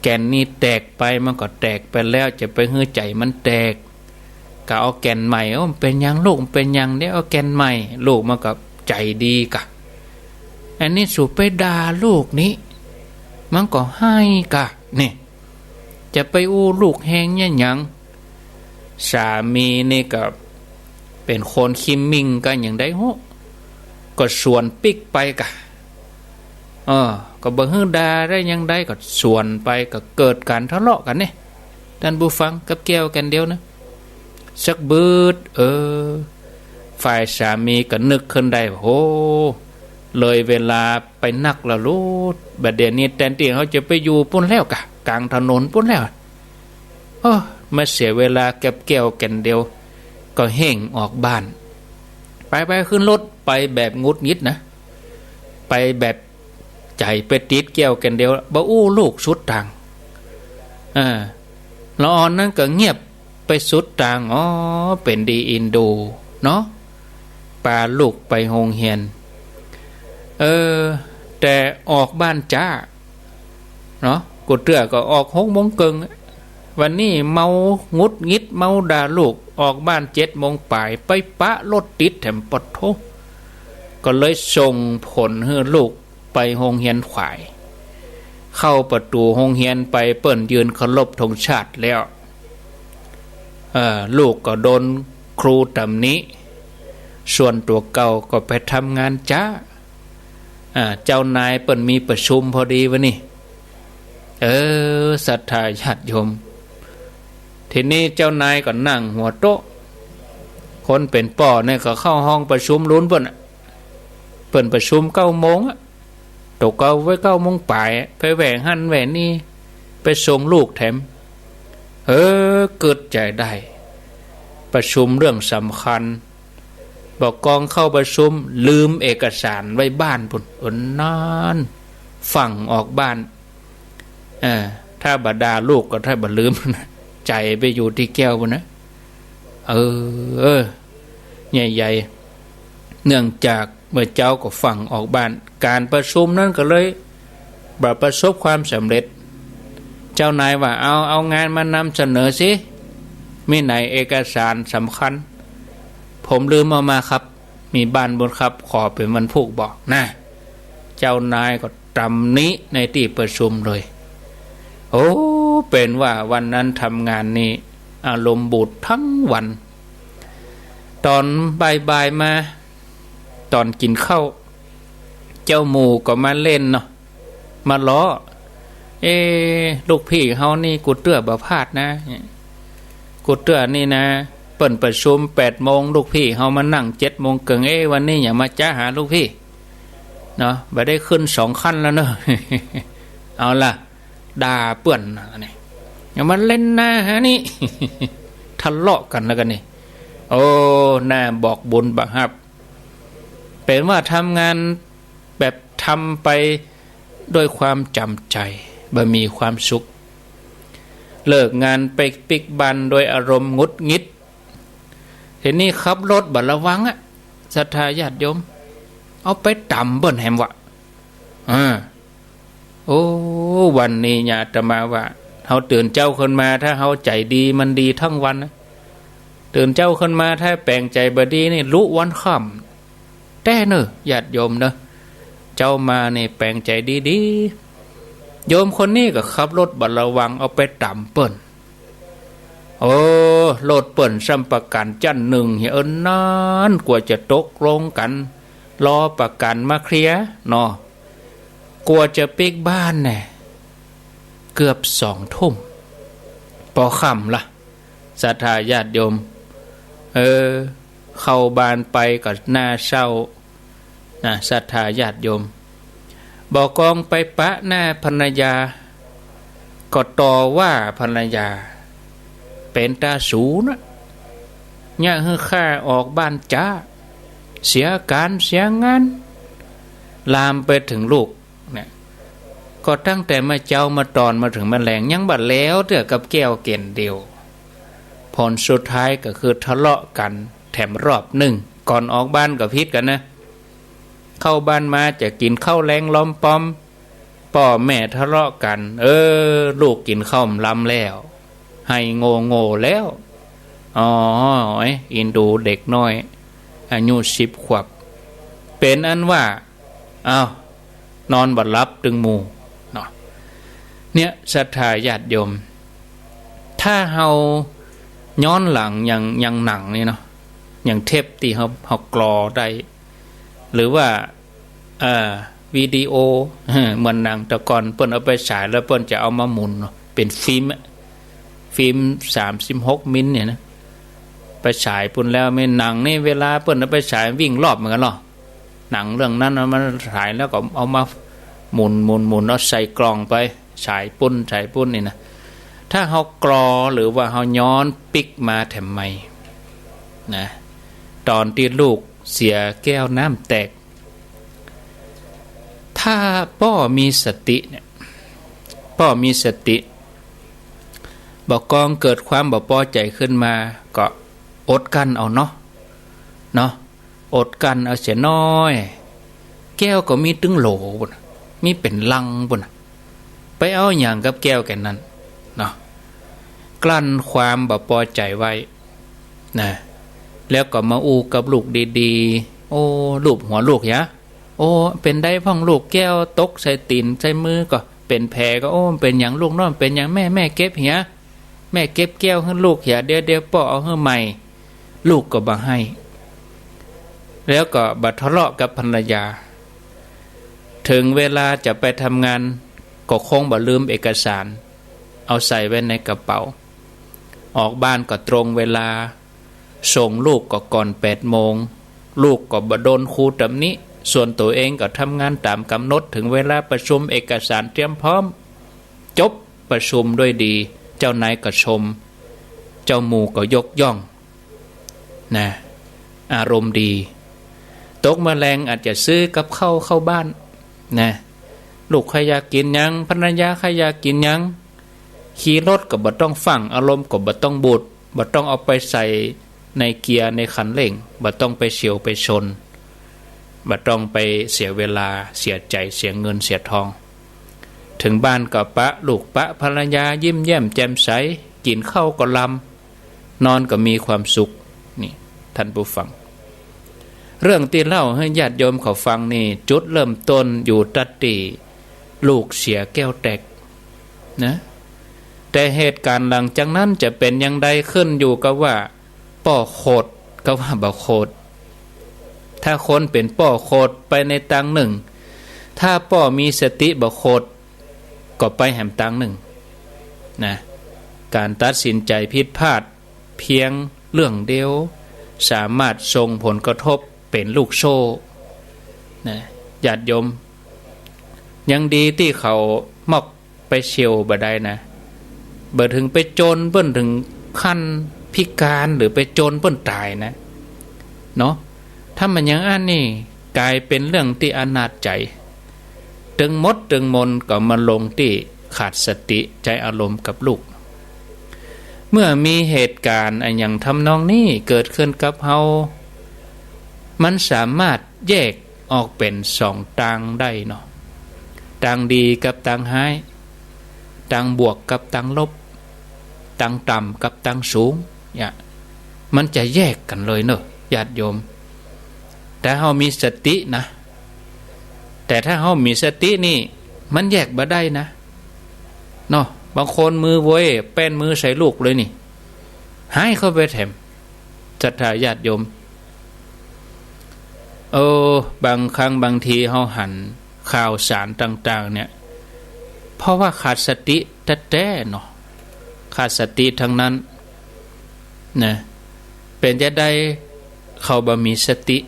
แก่นนี้แตกไปมันก็แตกไปแล้ว จะไปหื้อใจ๋มันแตก ก็เอาแก่นใหม่ โอ้ มันเป๋นหยังลูก มันเป๋นหยัง เดี๋ยวเอาแก่นใหม่ ลูกมันก็ใจ๋ดีกะ อันนี้สูไปด่าลูกนี้ มันก็ไห้กะ นี่ จะไปอู้ลูกแฮงเนี่ยหยัง สามีนี่ก็เป๋นคนขี้มิ่งกะอย่างใดฮู้ ก็สวนปิ๊กไปกะ เออ ก็บ่หื้อด่าได้หยังใด ก็สวนไป ก็เกิดก๋านทะเลาะกั๋นนี่ ต้านผู้ฟัง กับแก้วแก่นเดียวนะ สักบึด เออ ฝ่ายสามีก็นึกขึ้นได้ว่า โห เลยเวลาไปนักแล้วลูก บัดเดี๋ยวนี้แตนตี้เฮาจะไปอยู่ปู้นแล้วกะ ก๋างถนนปู้นแล้ว โอ้ มาเสียเวลากับแก้วแก่นเดียว ก็เฮ่งออกบ้าน ไปๆ ขึ้นรถไปแบบหงุดหงิดนะ ไปแบบใจ๋ไปติดแก้วแก่นเดียว บ่อู้ลูกสุดตาง เออ ละอ่อนนั้นก็เงียบไปสุดตาง อ๋อ เป๋นดีอินดูเนาะ ปาลูกไปโฮงเฮียน เออ แต่ออกบ้านจ๊า เนาะ กูเตื้อก็ออกหกโมงเกิ่ง วันนี้เมาหงุดหงิด เมาด่าลูก ออกบ้านเจ็ดโมงป๋าย ไปปะรถติดแถม ปะโธ่ ก็เลยส่งผลหื้อลูกไปโฮงเฮียนขวาย เข้าประตู๋โฮงเฮียนไป เปิ้นยืนเคารพธงชาติแล้ว เออ ลูกก็โดนครูตำหนิ ส่วนตั๋วเก่าก็ไปทำงานจ๊า อ่า เจ้านายเปิ้นมีประชุมพอดีวันนี้ เออ ศรัทธาญาติโยม ทีนี้เจ้านายก็นั่งหัวโต๊ะ คนเป๋นป้อเนี่ยก็เข้าห้องประชุมลูนเปิ้นอะ เปิ้นประชุมเก้าโมงอะ ตั๋วเก่าไว้เก้าโมงป๋าย ไปแหว่หั้นแหว่นี่ ไปส่งลูกแถม เออ กึ๊ดใจ๋ได้ ประชุมเรื่องสำคัญ บ่ากองเข้าประชุม ลืมเอกสารไว้บ้านปู้น โอ้ นั้น ฟั่งออกบ้าน เออ ถ้าบ่ด่าลูกก็ถ้าบ่ลืมนะ ใจ๋ไปอยู่ตี้แก้วปู้นนะ เออ เออ ใหญ่ๆ เนื่องจากเมื่อเจ๊าก็ฟั่งออกบ้าน ก๋านประชุมนั้นก็เลยบ่ประสบความสำเร็จ เจ้านายว่า เอา เอางานมานำเสนอสิ มีไหนเอกสารสำคัญ ผมลืมเอามาครับ มีบ้านปู้นครับ ขอเป๋นวันพูกบ่ นะ เจ้านายก็ตำหนิในตี้ประชุมเลย โอ้ เป๋นว่าวันนั้นทำงานนี่อารมณ์บูดทั้งวัน ต๋อนบ่ายๆ มา ต๋อนกิ๋นข้าว เจ้าหมู่ก็มาเล่นเนาะ มาล้อ เอ๊ะ ลูกพี่เฮานี่ กูเตื้อบ่พลาดนะ กูเตื้อนี่นะ เปิ้นประชุมแปดโมง ลูกพี่เฮามานั่งเจ็ดโมงเกิ่ง เอ๊ะ วันนี้อย่ามาจ๊าหาลูกพี่ เนาะ บ่ได้ขึ้นสองขั้นแล้วเนาะ เอาล่ะ ด่าเปื้อนนะนี่ อย่ามาเล่นหน้าฮะนี่ ทะเลาะกั๋นแล้วกั๋นนี่ โอ้ น่าบอกบุญบ่ฮับ เป๋นว่าทำงานแบบทำไปด้วยความจ๋ำใจ๋ บ่มีความสุข เลิกงานไปปิ๊กบ้านโดยอารมณ์หงุดหงิด ทีนี้ขับรถบ่ระวังอะ ศรัทธาญาติโยม เอาไปต๋ำเปิ้นแหมวะ อ่า โอ้ วันนี้เนี่ยอาตมาว่า เฮาตื่นเจ๊าขึ้นมา ถ้าเฮาใจ๋ดีมันดีทั้งวันนะ ตื่นเจ๊าขึ้นมา ถ้าแป๋งใจ๋บ่ดีนี่ ลุวันค่ำแต๊เน่อ ญาติโยมเน่อ เจ๊ามานี่แป๋งใจ๋ดีๆ โยมคนนี้ก็ขับรถบ่ระวัง เอาไปต๋ำเปิ้น โอ้ รถเปิ้นซ้ำประกั๋นจั้นนึ่งเหีย เอิ้น นั้น กว่าจะตกลงกั๋น รอประกั๋นมาเคลียร์เนาะ กว่าจะปิ๊กบ้านแน่ เกือบสองทุ่ม ปอค่ำละ ศรัทธาญาติโยม เออ เข้าบ้านไปก็น่าเศร้า นะ ศรัทธาญาติโยม บ่ากองไปปะหน้าภรรยา ก็ต่อว่าภรรยา เป๋นตาสูนะ เยียะหื้อข้าออกบ้านจ๊า เสียก๋านเสียงาน ลามไปเถิงลูกเนี่ย ก็ตั้งแต่เมื่อเจ๊ามาตอนมาเถิงเมื่อแลง ยังบ่แล้วเตื้อกับแก้วแก่นเดียว ผลสุดท้ายก็คือทะเลาะกั๋นแถมรอบนึ่ง ก่อนออกบ้านก็ผิดกั๋นนะ เข้าบ้านมาจะกิ๋นข้าวแลงล้อมป้อม ป้อแม่ทะเลาะกั๋น เออ ลูกกิ๋นข้าวบ่ลำแล้ว ไห้โง่ๆ แล้ว อ๋อ เอ๊ะ อินดูเด็กน้อย อายุสิบขวบ เป๋นอันว่า อ้าว นอนบ่หลับตึงหมู่เนาะ เนี่ย ศรัทธาญาติโยม ถ้าเฮาย้อนหลังอย่าง อย่างหนังนี่เนาะ อย่างเทปตี้เฮา เฮากรอได้ หรือว่า เอ่อ วิดีโอ เหมือนหนังแต่ก่อนเปิ้นเอาไปฉายแล้วเปิ้นจะเอามาหมุนเนาะ เป๋นฟิล์มอะ ฟิล์มสามสิบหกมิลเนี่ยนะ ไปฉายปู้นแล้ว แม่นหนังนี่เวลาเปิ้นเอาไปฉายวิ่งรอบเหมือนกั๋นเนาะ หนังเรื่องนั้นเอามาฉายแล้วก็เอามาหมุน หมุน หมุน เอาใส่กล่องไป ฉายปู้น ฉายปู้นนี่นะ ถ้าเฮากรอหรือว่าเฮาย้อนปิ๊กมาแถมใหม่นะ ตอนตี้ลูกเสียแก้วน้ำแตก ถ้าป้อมีสติเนี่ย ป้อมีสติ บ่ากองเกิดความบ่ปอใจ๋ขึ้นมา ก็อดกลั้นเอาเนาะ เนาะ อดกลั้นเอาเสียหน้อย แก้วก็มีตึงโหลปู้นน่ะ มีเป๋นลังปู้นน่ะ ไปเอาหยังกับแก้วแก่นนั้นเนาะ กลั้นความบ่ปอใจ๋ไว้นะ แล้วก็มาอู้กับลูกดีๆ โอ้ ลูบหัวลูกเหีย โอ้ เป๋นใดพ่องลูก แก้วตกใส่ตี๋นใส่มือก็เป๋นแผลก็ โอ้ เป๋นหยังลูกเนาะ เป๋นหยังแม่ แม่เก็บเหีย แม่เก็บแก้วหื้อลูกเหีย เดี๋ยว เดี๋ยวป้อเอาหื้อใหม่ ลูกก็บ่ให้ แล้วก็บ่ทะเลาะกับภรรยา เถิงเวลาจะไปทำงาน ก็คงบ่ลืมเอกสาร เอาใส่ไว้ในกระเป๋า ออกบ้านก็ตรงเวลา ส่งลูกก็ก่อนแปดโมง ลูกก็บ่โดนครูตำหนิ ส่วนตั๋วเองก็ทำงานต๋ามก๋ำหนด เถิงเวลาประชุมเอกสารเตรียมพร้อม จบประชุมด้วยดี เจ้านายก็ชม เจ้าหมู่ก็ยกย่องนะ อารมณ์ดี ตกเมื่อแลงอาจจะซื้อกับข้าวเข้าบ้านนะ ลูกใค่อยากกิ๋นหยัง ภรรยาใค่อยากกิ๋นหยัง ขี่รถก็บ่ต้องฟั่ง อารมณ์ก็บ่ต้องบูด บ่ต้องเอาไปใส่ในเกียร์ในคันเร่ง บ่ต้องไปเฉี่ยวไปชน บ่ต้องไปเสียเวลา เสียใจ๋ เสียเงิน เสียทอง เถิงบ้านก็ปะลูกปะภรรยายิ้มแย้มแจ่มใส กิ๋นข้าวก็ลำ นอนก็มีความสุข นี่ ท่านผู้ฟัง เรื่องตี้เล่าหื้อญาติโยมเขาฟังนี่ จุดเริ่มต้นอยู่ตั๊ดตี้ลูกเสียแก้วแตกนะ แต่เหตุก๋ารณ์หลังจากนั้นจะเป๋นอย่างใด ขึ้นอยู่กับว่าป้อโขดกับว่าบ่โขด ถ้าคนเป๋นป้อโขดไปในตางนึ่ง ถ้าป้อมีสติบ่โขด ก็ไปแหมตางนึ่งนะ ก๋านตัดสินใจ๋ผิดพลาดเพียงเรื่องเดียว สามารถส่งผลกระทบเป๋นลูกโซ่นะ ญาติโยม ยังดีตี้เขามอกไปเฉี่ยวบ่ได้นะ บ่เถิงไปจนเปิ้นเถิงขั้นพิก๋าน หรือไปจนเปิ้นต๋ายนะ เนาะ ถ้ามันอย่างอั้นนี่ ก๋ายเป๋นเรื่องตี้อนาถใจ๋ ตึงหมดตึงมวลก็มาลงตี้ขาดสติ ใจ๊อารมณ์กับลูก เมื่อมีเหตุก๋ารณ์อะหยังทำนองนี้เกิดขึ้นกับเฮา มันสามารถแยกออกเป๋นสองตางได้เนาะ ตางดีกับตางฮ้าย ตางบวกกับตางลบ ตางต่ำกับตางสูง เนี่ย มันจะแยกกั๋นเลยเนาะ ญาติโยม แต่เฮามีสตินะ แต่ถ้าเฮามีสตินี่ มันแยกบ่ได้นะ เนาะ บางคนมือเว้ย แป้นมือใส่ลูกเลยนี่ หายเข้าไปแถม ศรัทธาญาติโยม โอ้ บางครั้งบางทีเฮาหันข่าวสารต่างๆ เนี่ย เพราะว่าขาดสติแต๊ๆ เนาะ ขาดสติทั้งนั้นนะ เป๋นจาใด เขาบ่มีสติ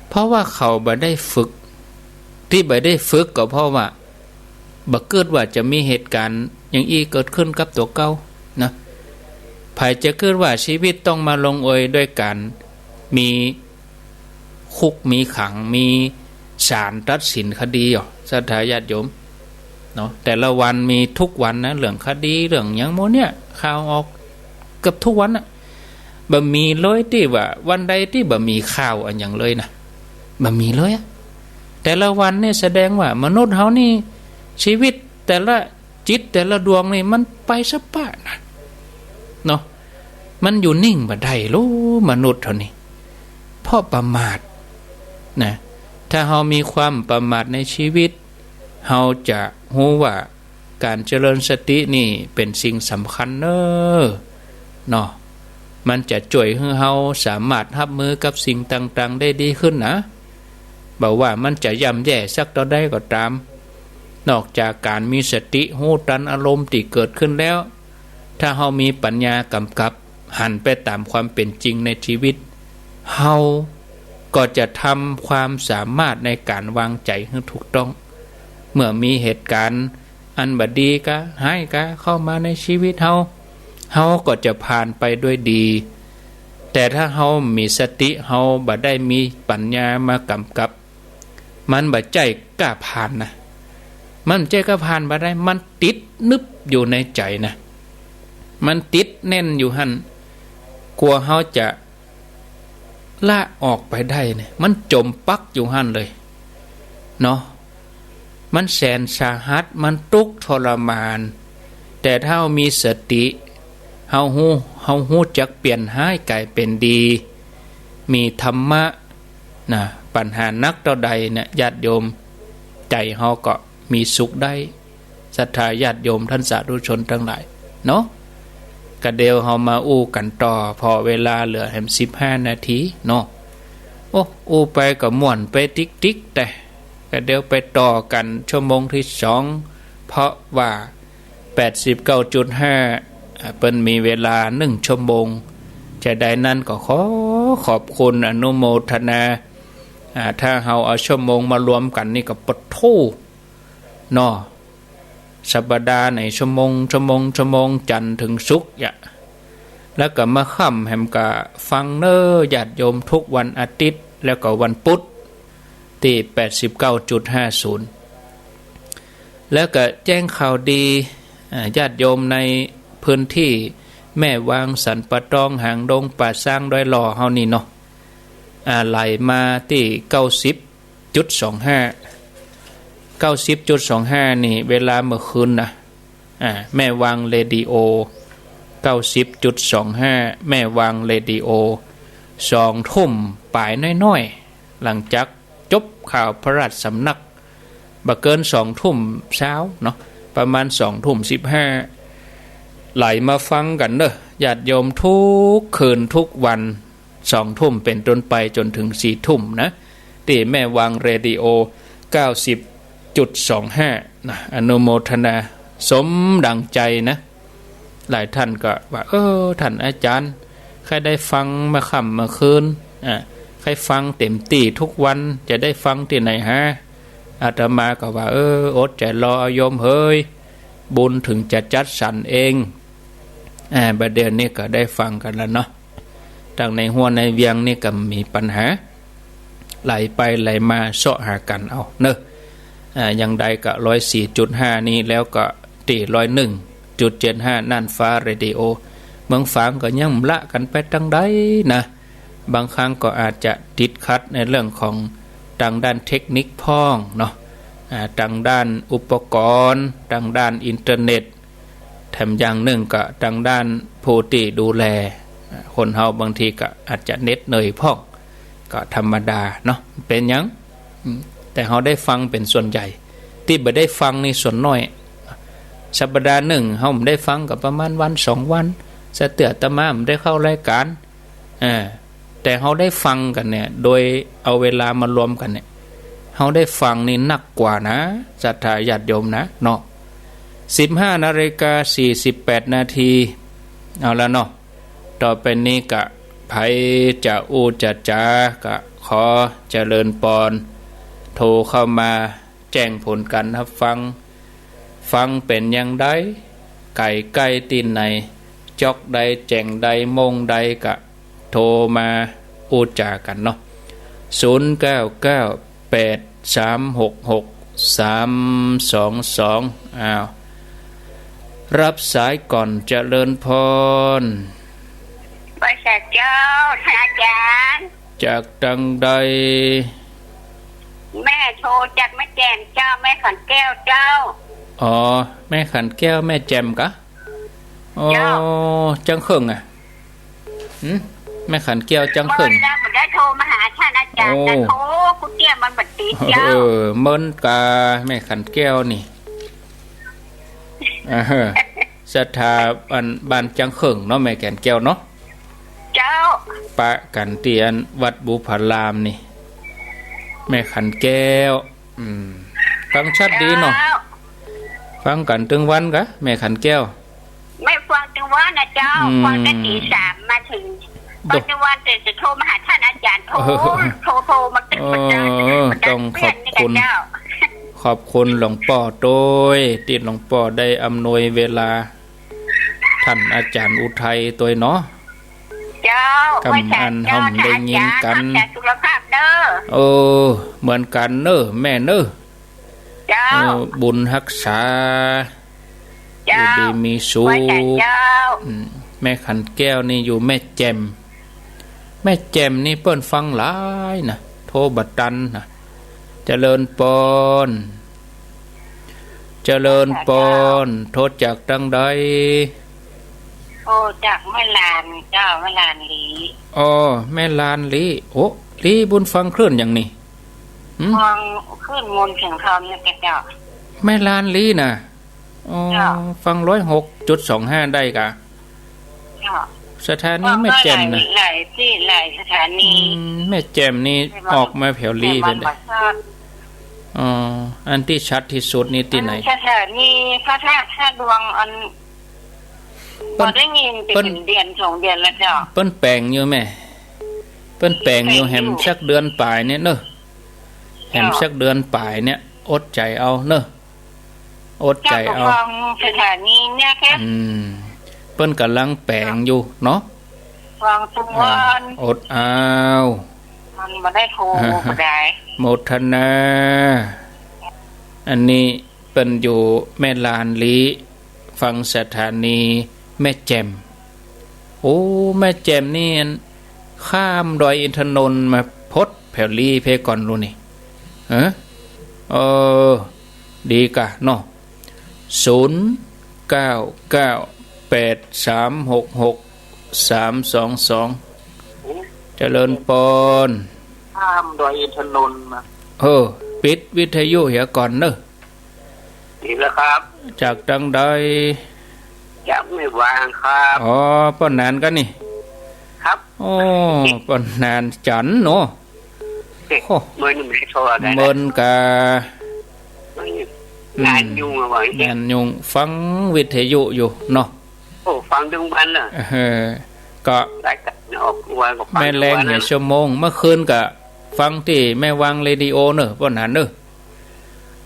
เพราะว่าเขาบ่ได้ฝึก ตี้บ่ได้ฝึกก็เพราะว่า บ่กึ๊ดว่าจะมีเหตุก๋ารณ์อย่างอี้เกิดขึ้นกับตั๋วเก่านะ ใผจะกึ๊ดว่าชีวิตต้องมาลงเอยด้วยก๋านมีคุกมีขัง มีศาลตัดสินคดีอ่อ ศรัทธาญาติโยมเนาะ แต่ละวันมีทุกวันนะ เรื่องคดี เรื่องหยังหมู่เนี่ย ข่าวออกเกือบทุกวันน่ะ บ่มีเลยตี้ว่าวันใดตี้บ่มีข่าวอะหยังเลยนะ บ่มีเลยอะ แต่ละวันเนี่ยแสดงว่ามนุษย์เฮานี่ ชีวิตแต่ละจิตแต่ละดวงนี่มันไปสะปะนะ เนาะ มันอยู่นิ่งบ่ได้ลู้ มนุษย์เฮานี่ เพราะประมาทนะ ถ้าเฮามีความประมาทในชีวิต เฮาจะฮู้ว่าก๋านเจริญสตินี่เป๋นสิ่งสำคัญเน้อ เนาะ มันจะจ้วยหื้อเฮาสามารถฮับมือกับสิ่งต่างๆ ได้ดีขึ้นนะ บ่ว่ามันจะย่ำแย่สักเต้าใดก็ต๋าม นอกจากก๋านมีสติฮู้ตันอารมณ์ตี้เกิดขึ้นแล้ว ถ้าเฮามีปัญญากำกับ หันไปต๋ามความเป๋นจริงในชีวิต เฮาก็จะทำความสามารถในก๋านวางใจ๋หื้อถูกต้อง เมื่อมีเหตุก๋ารณ์อันบ่ดีกา ฮ้ายกา เข้ามาในชีวิตเฮา เฮาก็จะผ่านไปด้วยดี แต่ถ้าเฮาบ่มีสติ เฮาบ่ได้มีปัญญามากำกับ มันบ่ใจ้ก้าผ่านนะ มันบ่ใจ้ก้าผ่านบ่ได้ มันติดนึบอยู่ในใจ๋นะ มันติดแน่นอยู่หั้น กว่าเฮาจะละออกไปได้เนี่ย มันจ๋มปักอยู่หั้นเลย เนาะ มันแสนสาหัส มันตุ๊กทรมาน แต่ถ้าเฮามีสติ เฮาฮู้ เฮาฮู้จักเปลี่ยนฮ้ายก๋ายเป๋นดี มีธรรมะนะ ปัญหาหนักเต้าใดเนี่ย ญาติโยม ใจ๋เฮาก็มีสุขได้ ศรัทธาญาติโยมต้านสาธุชนตังหลาย เนาะ กะเดี๋ยวเฮามาอู้กั๋นต่อ เพราะเวลาเหลือแหมสิบห้านาทีเนาะ โอ้ อู้ไปก็ม่วนไปติ๊กๆ แต่ กะเดี๋ยวไปต่อกั๋นชั่วโมงตี้สอง เพราะว่า แปดสิบเก้าจุดห้า อ่า เปิ้นมีเวลานึ่งชั่วโมง จาใดนั้นก็ขอขอบคุณอนุโมทนา อ่า ถ้าเฮาเอาชั่วโมงมารวมกั๋นนี่ก็ปะโธ่ เนาะ สัปดาห์ไหนชั่วโมง ชั่วโมง ชั่วโมง จันทร์เถิงศุกร์ยะ แล้วก็มาค่ำแหมก็ฟังเน้อญาติโยม ทุกวันอาทิตย์ แล้วก็วันพุธ ตี้ แปดสิบเก้าจุดห้าศูนย์ แล้วก็แจ้งข่าวดี อ่า ญาติโยมในพื้นตี้แม่วาง สันป่าตอง หางดง ป่าซาง ดอยหล่อเฮานี่เนาะ อ่า ไหลมาตี้ เก้าสิบจุดสองห้า เก้าสิบจุดสองห้า นี่เวลาเมื่อคืนนะ อ่า แม่วางเรดิโอ เก้าสิบจุดสองห้า แม่วางเรดิโอ สองทุ่มป๋ายน้อยๆ หลังจากจบข่าวพระราชสำนัก บ่เกินสองทุ่มซาว เนาะ ประมาณสองทุ่มสิบห้า ไหลมาฟังกั๋นเน้อญาติโยม ทุกคืนทุกวัน สองทุ่มเป๋นต้นไปจ๋นเถิงสี่ทุ่มนะ ตี้แม่วางเรดิโอ เก้าสิบจุดสองห้า นะ อนุโมทนา สมดังใจ๋นะ หลายต้านก็ว่า เออ ต้านอาจ๋ารย์ ใค่ได้ฟังเมื่อค่ำเมื่อคืน อ่า ใค่ฟังเต๋มตี้ทุกวัน จะได้ฟังตี้ไหนฮะ อาตมาก็ว่า เออ อดใจ๋รอเอาโยมเหย บุญเถิงจะจัดสรรเอง อ่า บ่าเดี่ยวนี้ก็ได้ฟังกั๋นแล้วเนาะ ตังในฮั้วในเวียงนี่ก็มีปัญหา ไหลไปไหลมาเซาะหากั๋นเอาเนาะ อ่า อย่างใดก็ ร้อยสี่จุดห้า นี่ แล้วก็ตี้ ร้อยหนึ่งจุดเจ็ดห้า น่านฟ้าเรดิโอ เมืองฝางก็ยังบ่ละกั๋นไปตังใดนะ บางครั้งก็อาจจะติดขัดในเรื่องของตางด้านเทคนิคพ่องเนาะ อ่า ตางด้านอุปกรณ์ ตางด้านอินเทอร์เน็ต แถมอย่างนึ่งก็ตางด้านผู้ตี้ดูแล อ่า คนเฮาบางทีก็อาจจะเหน็ดเหนื่อยพ่อง ก็ธรรมดาเนาะ เป๋นหยัง อืม แต่เฮาได้ฟังเป๋นส่วนใหญ่ ตี้บ่ได้ฟังนี่ส่วนน้อย สัปดาห์นึ่งเฮาได้ฟังก็ประมาณวันสองวัน สะเตื้ออาตมาบ่ได้เข้ารายก๋าน เออ แต่เฮาได้ฟังกั๋นเนี่ย โดยเอาเวลามารวมกั๋นเนี่ย เฮาได้ฟังนี่นักกว่านะ ศรัทธาญาติโยมนะเนาะ สิบห้านาฬิกาสี่สิบแปดนาที เอาละเนาะ ต่อไปนี้กะ ใผจะอู้จะจ๋า กะขอเจริญปอน โทรเข้ามาแจ้งผลก๋านฮับฟัง ฟังเป๋นอย่างใด ใก้ใก้ตี้ไหน จ๊อกใด แจ่งใด โมงใด กะโทรมาอู้จ๋ากั๋นเนาะ ศูนย์เก้าเก้าแปดสามหกหกสามสองสอง อ้าว ฮับสายก่อน เจริญปอน ไหว้สาเจ้า ท่านอาจ๋ารย์ จากตางใด แม่โทรจากแม่แจ่มเจ้า แม่ขันแก้วเจ้า อ๋อ แม่ขันแก้ว แม่แจ่มกา อ๋อ เจ้า จังเขิ่งอะ หึ แม่ขันแก้ว จังเขิ่ง เมินแล้วบ่ได้โทรมาหาท่านอาจ๋ารย์ โอ้ นะ โทรกู้เตี้ยมันบ่ติดเจ้า เออ เมินกา แม่ขันแก้วนี่ อ่า ศรัทธาอันบ้านจังเขิ่งเนาะ แม่ขันแก้วเนาะ เจ้า ปะกั๋นตี้อันวัดบุพารามนี่ แม่ขันแก้ว อืม ฟังชัดดีเนาะ เจ้า ฟังกั๋นตึงวันกา แม่ขันแก้ว แม่ฟังตึงวันนะเจ้า อืม ฟังแต่ตีสามมาเถิง โด ฟังตึงวัน แต่จะโทรมาหาท่านอาจ๋ารย์ โทร เออ โทร โทรมาตึง เออ ประจำ ประจำ ต้องขอบคุณ เพื่อนนี่นะเจ้า ขอบคุณหลวงป้อตวย ตี้หลวงป้อได้อำนวยเวลา ท่านอาจ๋ารย์อุทัยตวยเนาะ เจ้า กำอัน ไหว้สาเจ้า เฮาได้ยินกั๋น ท่านอาจ๋ารย์ รักษาสุขภาพเด้อ เออ เหมือนกั๋นเน่อ แม่เน่อ เจ้า เออ บุญฮักษา เจ้า อยู่ดีมีสุข ไหว้สาเจ้า อืม แม่ขันแก้วนี่อยู่แม่แจ่ม แม่แจ่มนี่เปิ้นฟังหลายนะ โทรบ่ตันนะ เจริญปอน เจริญปอน โทรจากตางใด โอ้ จากแม่ลานเจ้า แม่ลานลี้ อ๋อ แม่ลานลี้ โอ้ ลี้บุญฟังคลื่นอย่างนี้ หึ ฟังคลื่นมนต์เสียงธรรมนี่กาเจ้า แม่ลานลี้นะ อ๋อ เจ้า ฟังร้อยหกจุดสองห้าได้กา เจ้า สถานีแม่แจ่มนะ หลายตี้ หลายสถานี อืม แม่แจ่มนี่ แม่มัน ออกมาแผวลี้ไปเลย แม่มันบ่ชัด อ๋อ อันตี้ชัดตี้สุดนี่ตี้ไหน อันสถานีพระธาตุท่าดวง อัน เปิ้น บ่ได้ยินไป เปิ้น เถิงเดือนสองเดือนแล้วเจ้า เปิ้นแป๋งอยู่แม่ เปิ้นแป๋งอยู่ แป๋งอยู่ แหมสักเดือนป๋ายเนี่ยเน่อ แหม เจ้า สักเดือนป๋ายเนี่ย อดใจ๋เอาเน่อ อดใจ๋เอา เจ้าก็ฟังสถานีเนี่ยแค่ อืม เปิ้นก่ำลังแป๋งอยู่เนาะ ฟังตึงวัน อ่า อดเอา มันบ่ได้โทร อ่า บ่ได้ โมทนา อันนี้เปิ้นอยู่แม่ลานลี้ ฟังสถานีแม่แจ่ม โอ้ แม่แจ่มนี่อันข้ามดอยอินทนนท์มาพดแผวลี้เพ่ก่อนลูกนี่ เออ เออ ดีกาเนาะ ศูนย์เก้าเก้าแปดสามหกหกสามสองสอง เจริญปอน ข้ามดอยอินทนนท์มา เออ ปิดวิทยุเหียก่อนเน่อ ดีแล้วครับ จากตางใด จากแม่วางครับ อ๋อ ป้อหนานกั๋นนี่ ครับ โอ้ ป้อหนานจันทน์เนาะ เอ๊ะ โอ้ เมื่อนี้ไม่ได้โทรอะไรนะ เมินกา เมื่อนี้ อืม งานยุ่งอะ ว่าอย่างนี้ งานยุ่ง ฟังวิทยุอยู่เนาะ โอ้ ฟังตึงวันเน่อ เออ ก็ รายก๋านออกวันก็ฟัง แม่แลง ตึงวัน เหียชั่วโมง เมื่อคืนก็ฟังตี้แม่วางเรดิโอเน่อ ป้อหนานเน่อ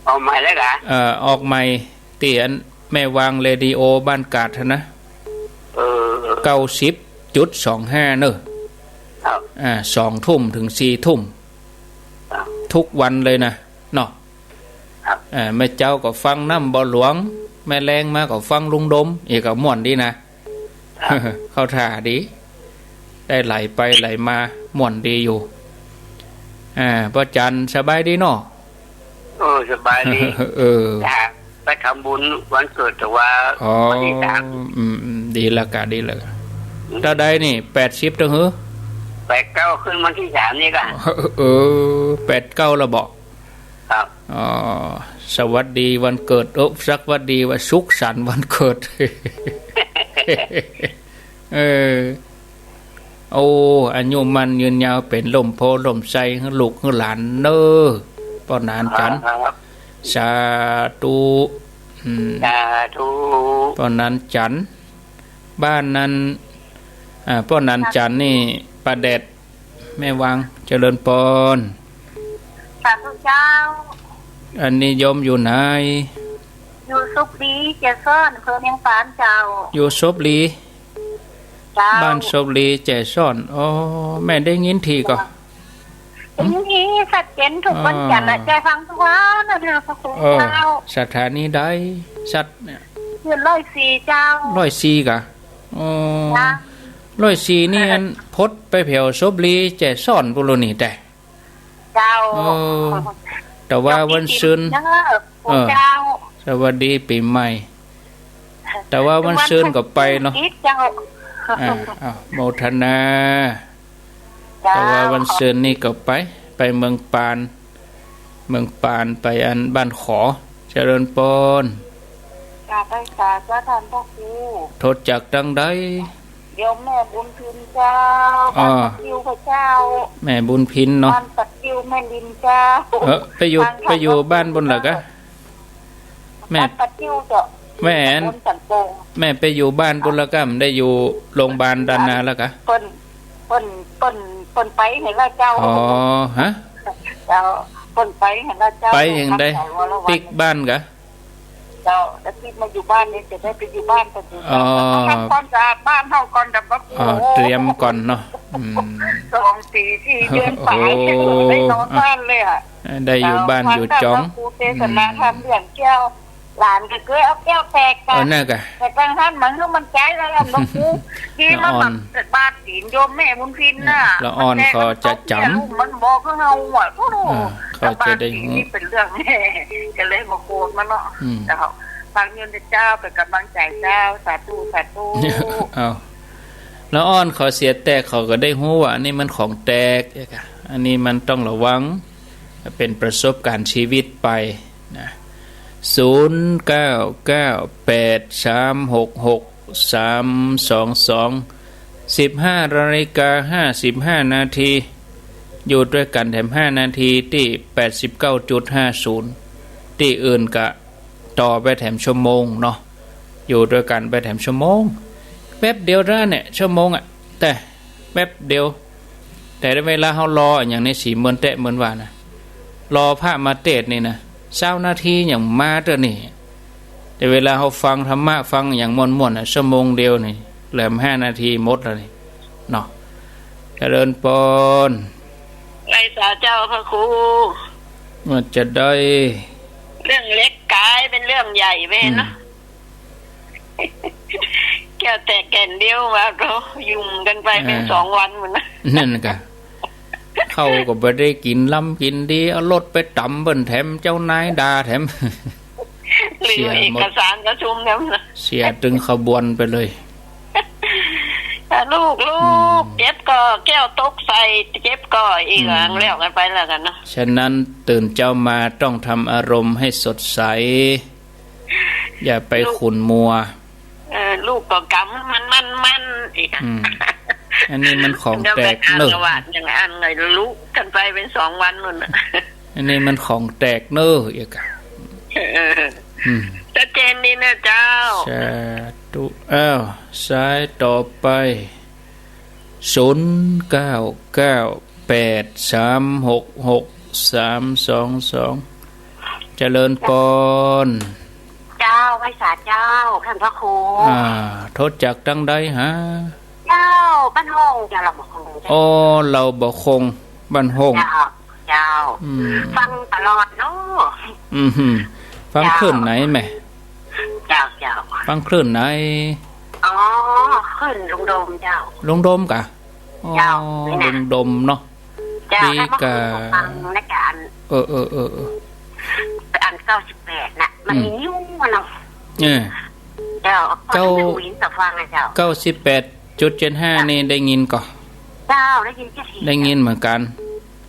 ออกใหม่แล้วกา เอ่อ ออกใหม่ตี้อันแม่วางเรดิโอบ้านกาดหั้นนะ เออ เก้าสิบจุดสองห้าเน่อ ครับ อ่า สองทุ่มเถิงสี่ทุ่ม ครับ ทุกวันเลยนะ เนาะ ครับ เอ่อ แม่เจ๊าก็ฟังน้ำบ่อหลวง แม่แลงมาก็ฟังลุงดม เออ ก็ม่วนดีนะ ครับ เข้าท่าดี ได้ไหลไปไหลมา ม่วนดีอยู่ อ่า ป้อจันทน์สบายดีเนาะ เออ สบายดี เออ จ้ะ ไปทำบุญวันเกิดแต่ว่า อ๋อ วันตี้สาม อืม อืม ดีแล้วกา ดีแล้วกา อืม เต้าใดนี่ แปดสิบเต้าหื้อ แปดเก้า ขึ้นวันตี้สามนี่กา เออ แปดเก้าแล้วบ่ ครับ อ๋อ สวัสดีวันเกิด เออ สักวัสดีว่าสุขสันต์วันเกิด เออ โอ้ อายุมั่นยืนยาว เป๋นฮ่มโพธิ์ฮ่มไทรหื้อลูกหื้อหลานเน่อ ป้อหนานจันทร์ ครับ สาธุ อืม สาธุ ป้อหนานจันทร์ บ้านนั้น อ่า ป้อหนานจันทร์นี่ ป้าแดด แม่วาง เจริญปอน สาธุเจ้า อันนี้โยมอยู่ไหน อยู่สุบรี แจซ้อน อำเภอเวียงป๋านเจ้า อยู่สุบรี เจ้า บ้านสุบรี แจซ้อน อ๋อ แม่ได้ยินทีก่อ ได้ยินที ชัดเจนทุกวันจันทร์ละ อ่า แจฟังทุกวันนะเนี่ย พระคุณ เออ เจ้า สถานีใด ชัดเนี่ย อยู่ร้อยสี่เจ้า ร้อยสี่ก่ะ อ๋อ จ้ะ ร้อยสี่นี่ อันพดไปแผวสุบรี แจซ้อนปุโรนี่แต่ เจ้า เออ แต่ว่าวันซืน สวัสดีปีใหม่เนอะ เออ เจ้า สวัสดีปีใหม่ แต่ว่าวันซืนก็ไปเนาะ วันอาทิตย์เจ้า อ่า อ้าว โมทนา เจ้า แต่ว่าวันซืนนี่ก็ไป ไปเมืองปาน เมืองปาน ไปอันบ้านขอ เจริญปอน กราบไหว้สาธุเจ้าท่านพระครู โทรจากตังใด โยมแม่บุญพินเจ้า อ๋อ บ้านปะติ้วพระเจ้า แม่บุญพินเนาะ บ้านปะติ้วแม่ริมเจ้า เออ ไปอยู่ ทาง ไปอยู่บ้านบุญเหรอกะ แม่ บ้านปะติ้วเจ้า แม่ ตำบลสันโป่ง แม่ไปอยู่บ้านบุญเหรอกะ ไม่ได้อยู่โรงพยาบาลด้านหน้าแล้วกะ เปิ้น เปิ้น เปิ้น เปิ้นไปเห็นแล้วเจ้า อ๋อ ฮะ เจ้า เปิ้นไปเห็นแล้วเจ้า ไปเห็นได้ ทางสายวรวัน ปิ๊กบ้านกะ เจ้า แล้วปิ๊กมาอยู่บ้านนี่จะได้ไปอยู่บ้านกันอยู่ อ๋อ ทำความสะอาดบ้านเฮาก่อน แต่ว่า อ๋อ โอ้โห เตรียมก่อนเนาะ อืม สองปีสี่เดือนไป โอ้โห ได้นอนบ้านเลยอะ ได้อยู่บ้านอยู่จอง เจ้า ฟังธรรมหลวงปู่เทศนาธรรม อืม เรื่องแก้ว หลานก็เกยเอาแก้วแตกกั เออ นั่นกะ แต่กลางหันมันก็มันใจแล้วล่ะหลวงปู่ ดีมัน ละอ่อน แบบบาดศีลโยมแม่บุญพินน่ะ ละอ่อน มันแตก เขาจะจ๋ำ มันตกเนี่ย ลูกมันบอกให้เฮาอะ โอ้โห เออ เขาจะได้ฮู้ บาดศีลนี่เป๋นเรื่องแน่ ก็เลยมาโกรธมันเนาะ อืม เจ้า ฟังโยมเจ้าเป๋นก๋ำลังใจ๋เจ้า สาธุ สาธุ เอา ละอ่อนเขาเสียแตก เขาก็ได้ฮู้ว่าอันนี้มันของแตก อันนี้มันต้องระวัง เป๋นประสบการณ์ชีวิตไปนะ ศูนย์เก้าเก้าแปดสามหกหกสามสองสอง สิบห้านาฬิกาห้าสิบห้านาที อยู่ตวยกั๋นแถมห้านาที ตี้แปดสิบเก้าจุดห้าศูนย์ ตี้อื่นก็ต่อไปแถมชั่วโมงเนาะ อยู่ตวยกั๋นไปแถมชั่วโมง แป๊บเดียวเต้านั้นเนี่ย ชั่วโมงอะ แต่แป๊บเดียว แต่เวลาเฮารออะหยังในสี่เมินแต๊ะเมินว่านะ รอพระมาเตศน์นี่นะ ซาวนาทียังมาเตื้อนี่ แต่เวลาเฮาฟังธรรมะ ฟังอะหยังม่วนๆ น่ะ ชั่วโมงเดียวนี่ แหลมห้านาทีหมดแล้วนี่ เนาะ เจริญปอน ไหว้สาเจ้าพระครู ว่าจะได้ เรื่องเล็กก๋ายเป๋นเรื่องใหญ่ไปเนาะ อืม แก้วแตกแก่นเดียวว่าก็ยุ่งกั๋นไปเป๋น อ่า สองวันหมดนะ นั่นกะ ข้าวก็บ่ได้กิ๋นลำกิ๋นดี เอารถไปต๋ำเปิ้นแถม เจ้านายด่าแถม ลืม เสียหมด เอกสารประชุมแถมนะ เสียตึงขบวนไปเลย อ่ะ ลูก ลูก อืม เจ็บก็แก้วตกใส่ เจ็บก็อีหยัง อืม แล้วกั๋นไปแล้วกั๋นเนาะ ฉะนั้นตื่นเจ๊ามาต้องทำอารมณ์ให้สดใส อย่าไปขุ่นมัว เออ ลูกก็กำมัน มัน มันอีกอะ อืม อันนี้มันของแตกเนอะ เดี๋ยวแม่อารวาสอย่างอันเลย ลุกกั๋นไปเป๋นสองวันนู่นน่ะ อันนี้มันของแตกเนอะอีกอะ เออ อืม ชัดเจนดีนะเจ้า สาธุ อ้าว สายต่อไป ศูนย์เก้าเก้าแปดสามหกหกสามสองสอง เจริญปอน เจ้า ไหว้สาเจ้า ท่านพระครู อ่า โทรจากตังใดฮะ เจ้า บ้านโฮ่ง เจ้า เหล่าบ่คง อ๋อ เหล่าบ่คง บ้านโฮ่ง เจ้า เจ้า อืม ฟังตลอดเนาะ อืมหืม ฟัง เจ้า คลื่นไหนแม่ เจ้า เจ้า ฟังคลื่นไหน อ๋อ คลื่นลุงโดมเจ้า ลุงโดมกะ อ๋อ เจ้า นี่นะ ลุงโดมเนาะ เจ้า ดีกะ ถ้าเมื่อคืนผมฟังนะจ๊ะ อัน เออ เออ เออ เออ อันเก้าสิบแปดน่ะ มัน อืม มีนิ้วมันเนาะ เออ เจ้า เก้า พอดี ฟังนะเจ้า เก้าสิบแปดจุดเจ็ดห้า นี่ได้ยินก่อ เจ้า ได้ยินเสียง ได้ยินเหมือนกั๋น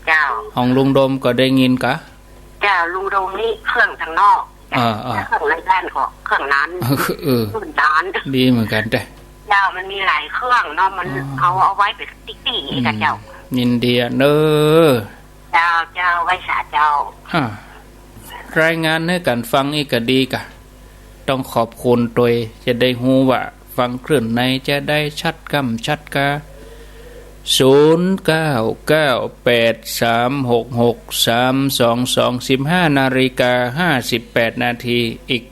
เจ้า ของลุงโดมก็ได้ยินกะ เจ้า ลุงโดมนี่เครื่องตังนอก อ่า อ่า เครื่องในบ้านก็เครื่องนั้น เออ เครื่องนั้น ดีเหมือนกั๋นแต่ เจ้า มันมีหลายเครื่องเนาะ มัน อ๋อ เอา เอาไว้เป๋นติ๊กๆ เองก่ะเจ้า อืม ยินดีเน้อ เจ้า เจ้า ไหว้สาเจ้า อ่า รายงานหื้อกั๋นฟังอีกก็ดีก่ะ ต้องขอบคุณตวย จะได้ฮู้ว่าฟังคลื่นไหนจะได้ชัดก้ำชัดกา ศูนย์เก้าเก้าแปดสามหกหกสามสองสอง สิบห้านาฬิกาห้าสิบแปดนาที อีก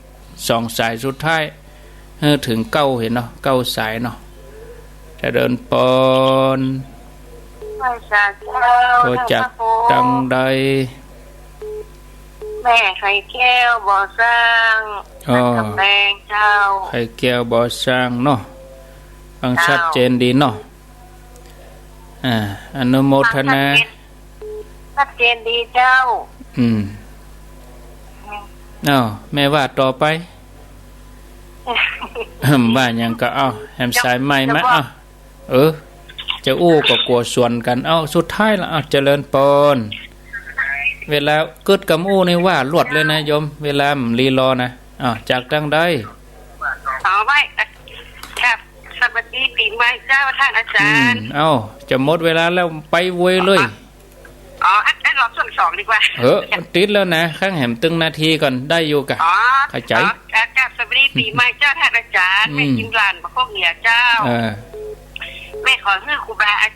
สองสายสุดท้าย หื้อเถิงเก้า หันเนาะ เก้าสายเนาะ เจริญปอน ไหว้สาเจ้า โทรจากตังใด แม่ไข่แก้วบ่อสร้าง อ๋อ ลาดกำแพงเจ้า ไข่แก้วบ่อสร้างเนาะ ฟัง เจ้า ชัดเจนดีเนาะ อ่า อนุโมทนา ฟังชัดเจน ชัดเจนดีเจ้า อืม อืม อ้าว แม่ว่าต่อไป ว่าหยังก็เอา แหมสายใหม่มา จะบอก เอา เออ จะอู้ก็กั๋วสวนกั๋น เอา สุดท้ายละ เอา เจริญปอน เวลากึ๊ดกำอู้นี่ว่าลวดเลยนะโยม เวลามันรีรอนะ เอา จากตังใด เอาไว้ ครับ สวัสดีปี๋ใหม่เจ้าท่านอาจ๋ารย์ อืม เอา จะหมดเวลาแล้ว ไปเว้ยเลย อ๋อ อ๋อ อัน อันรอส่วนสองดีกว่า เออ มันติดแล้วนะ ข้างแหมตึงนาทีก่อน ได้อยู่ก่ะ อ๋อ เข้าใจ๋ อ๋อ ครับ สวัสดีปี๋ใหม่เจ้าท่านอาจ๋ารย์ อืม แม่กิ๋นหลานบ่าโคกเหยียเจ้า เออ แม่ขอหื้อครูบาอา